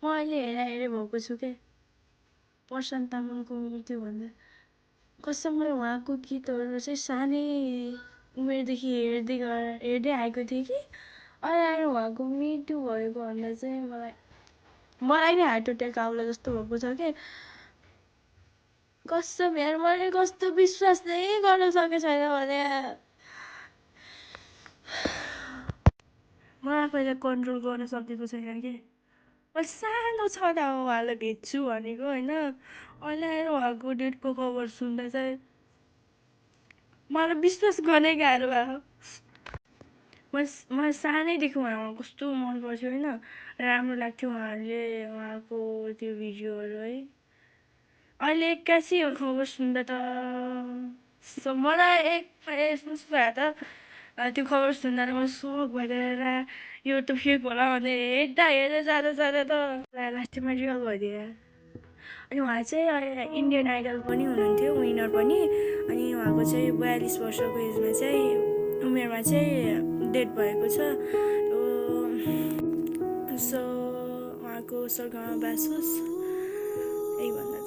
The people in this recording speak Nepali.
म अहिले हेरे भएको छु के प्रशान्त तामाङको मृत्यु भन्दा कसम मैले उहाँको गीतहरू चाहिँ सानै उमेरदेखि हेर्दै आएको थिएँ कि अहिले आएर उहाँको मृत्यु भएको भन्दा चाहिँ मलाई नै हार्ट एट्याक आउला जस्तो भएको छ के कसम यार मैले कस्तो विश्वास नै गर्न सकेको छैन भने म आफैलाई कन्ट्रोल गर्न सकेको छैन कि मैले सानो छँदा उहाँलाई भेट्छु भनेको होइन अहिले आएर उहाँको डेटको खबर सुन्दा चाहिँ मलाई विश्वास गर्नै गाह्रो भयो मलाई सानैदेखि उहाँ कस्तो मन पर्थ्यो होइन राम्रो लाग्थ्यो उहाँको त्यो भिडियोहरू है अहिले एक्कासी खबर सुन्दा त मलाई कस्तो भए त त्यो खबर सुन्दा त म सक भएर यो त फेक होला भनेर हेर्दा जाँदा त लास्टमा रियल भइदियो अनि उहाँ चाहिँ इन्डियन आइडल पनि हुनुहुन्थ्यो विनर पनि अनि उहाँको चाहिँ 42 वर्षको एजमा चाहिँ उमेरमा चाहिँ डेथ भएको छ सो उहाँको स्वर्गमा बास होस् यही भन्दा